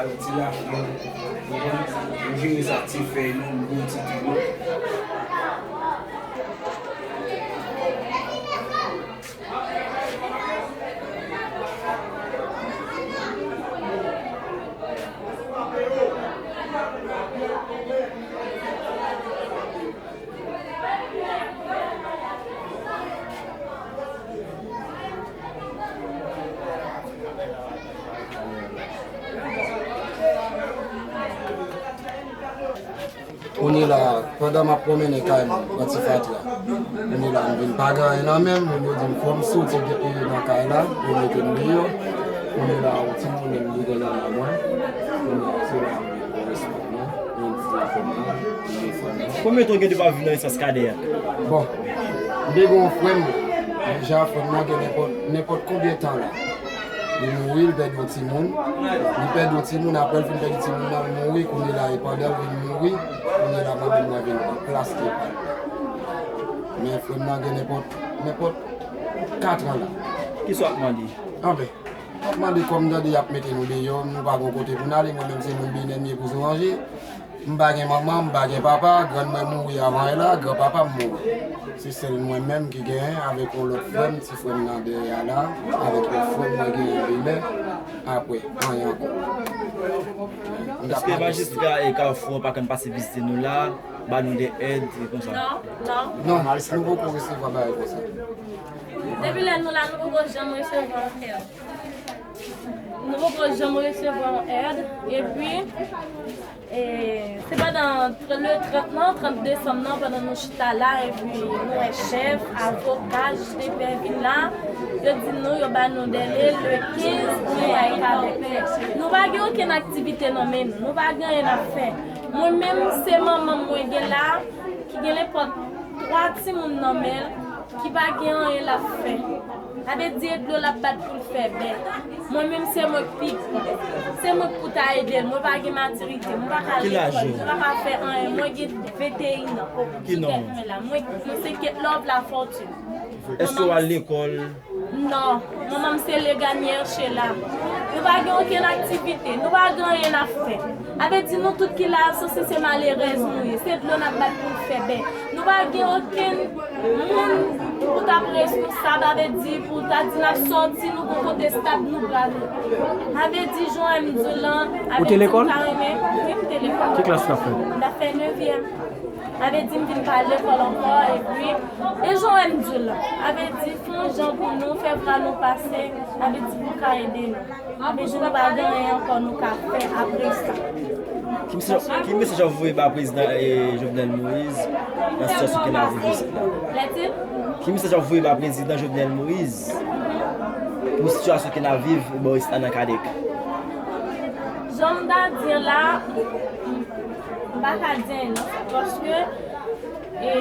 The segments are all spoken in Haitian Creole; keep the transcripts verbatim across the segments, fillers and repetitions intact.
Ti lafyèv, ou konprann? M vire sa ti fèy nou, m bouyi ti tou nou. Kounye la, pandan m ap pwomennen kay mwen, pran ti fatra. Kounye la, m vin pa gen anyen nan men m, moun yo di m fò m soti depi nan kay la, yo mete m deyò. Kounye la, yon timoun menm li gen nan men mwen. Kounye la, se la m vin pran respè mwen, vin fè fè m nan, vin fè m nan. Konbyen tan w gen depi w ap viv nan espas Kadè a? Bon, m te gen yon frè m, deja frè m nan gen nenpòt, nenpòt konbyen tan la. Li mouri, li pèdi yon timoun. Li pèdi yon timoun, apre l fin pèdi timoun nan, li mouri, kounye la, e pandan l vin mouri, kounye la, mwen menm mwen vin pran plas li pa l. Men frè m nan gen nenpòt, nenpòt kat an la. Kisa w ap mande? Anben, m ap mande kòm tande y ap mete nou deyò, nou pa gen kote pou n ale, mwen menm se moun Benè m ye pou Zoranje. M pa gen manman, m pa gen papa, grann mwen mouri avan l la, granpapa m mouri. Se sèl mwen menm ki genyen avèk yon lòt frè m, ti frè m nan dèyè a la, avèk yon frè m mwen genyen Benè, apre, anyen ankò. M t ap Èske mande si majistra e Kafou an pa konn pase vizite nou la, ba nou de èd, e konsa? Non, non. Non, nou poko resevwa bagay konsa. Depi lè nou la, nou poko janm resevwa yon èd. Nou poko janm resevwa yon èd. Epi, e, se pandan le trant nan, trant desanm nan, pandan nou chita la, epi nou wè chèf, avoka, jij de pè vin la, yo di nou, yo ba nou dèle, le kenz, nou ay Kadè. Nou pa gen okenn aktivite nan men nou, nou pa gen anyen n ap fè. Mwen menm, se manman m mwen gen la, ki gen nenpòt twa timoun nan men l, ki pa gen anyen l ap fè. Sa vle di e dlo l ap bat pou l fè bè. Mwen menm se mwen k pi gran. Se mwen k pou ta ede l. Mwen pa gen matirite. Mwen pa ka lekòl. Mwen pa ka fè anyen. Mwen gen venteyen an. Ki kèt mwen la. Mwen, mwen se Kate Love Lafortune. Èske w al lekòl? Non. Manman m se Leganyè Chela. Nou pa gen okenn aktivite. Nou pa gen anyen n ap fè. Sa vle di nou tout ki la, sanse se malerèz nou ye. Se dlo n ap bat pou n fè bè. Nou pa gen okenn moun pou t ap responsab, sa vle di pou ta di n ap sòti, nou gon kote estab nou prale. Sa vle di jan w wè m di w lan, avèk ti m ta renmen, wi, m te lekòl. Ki klas w t ap fè? M t ap fè nevyèm. Sa vle di m vin pa lekòl ankò, epi, e jan w wè m di w lan. Sa vle di fè yon jan pou nou, fè vwa nou pase, sa vle di pou ka ede nou. Epi si nou pa gen anyen ankò nou ka fè apre sa. Ki mesaj, ki mesaj w ap voye ba prezidan, e, Jovenel Moïse nan sitiyasyon ke n ap viv isit la? Lètil? Ki mesaj w ap voye ba prezidan Jovenel Moïse pou sitiyasyon ke n ap viv bò isit la nan Kadèk? Jan m ta di an la, m pa ka di anyen non, paske E,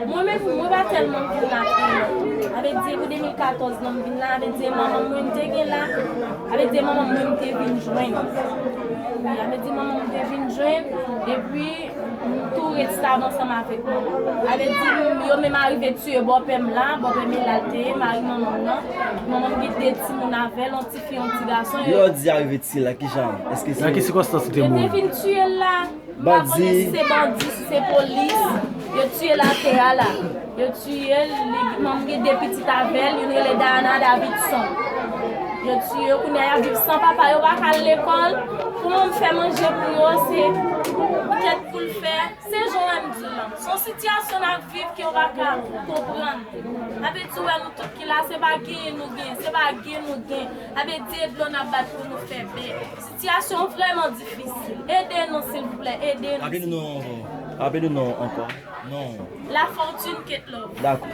mwen menm, mwen pa tèlman vin la trè lontan. Sa vle di, pou de mil katòz lan m vin la, sa vle di, e manman mwen m te gen la, sa vle di, e manman mwen m te vin jwenn. Wi, sa vle di, manman m te vin jwenn, epi m tou ret stab ansanm avèk manman m. Sa vle di, yo menm arive tiye bòpè m la, bòpè m e la l te ye, mari manman m nan. Manman m gen de timoun avè l, yon ti fi, yon ti gason. Lè w di arive tiye l la, kijan? Èske se... Nan ki sikonstans li te mouri? Yo te vin tiye l la. M pa konnen si se bandi, si se polis. Yo tiye l atè a la. Yo tiye l, li, manman m gen de pitit avè l, youn rele Diana Davidson. Yo tiye yo, kounye a y ap viv san papa, yo pa ka al lekòl. Kòman m fè manje pou yo, se kèt pou l fè. Se jan w wè m di w lan. Se yon sitiyasyon n ap viv ke yo pa ka konprann. Sa vle di w wè nou tout ki la, se pa genyen nou genyen, se pa gen nou gen. Sa vle di e dlo n ap bat pou nou fè bè. Sitiyasyon an vrèman difisil. Ede nou, silvouplè, ede nou. Raple nou non ankò. Raple nou non ankò. Non. Lafortune Kate Love. Dakò.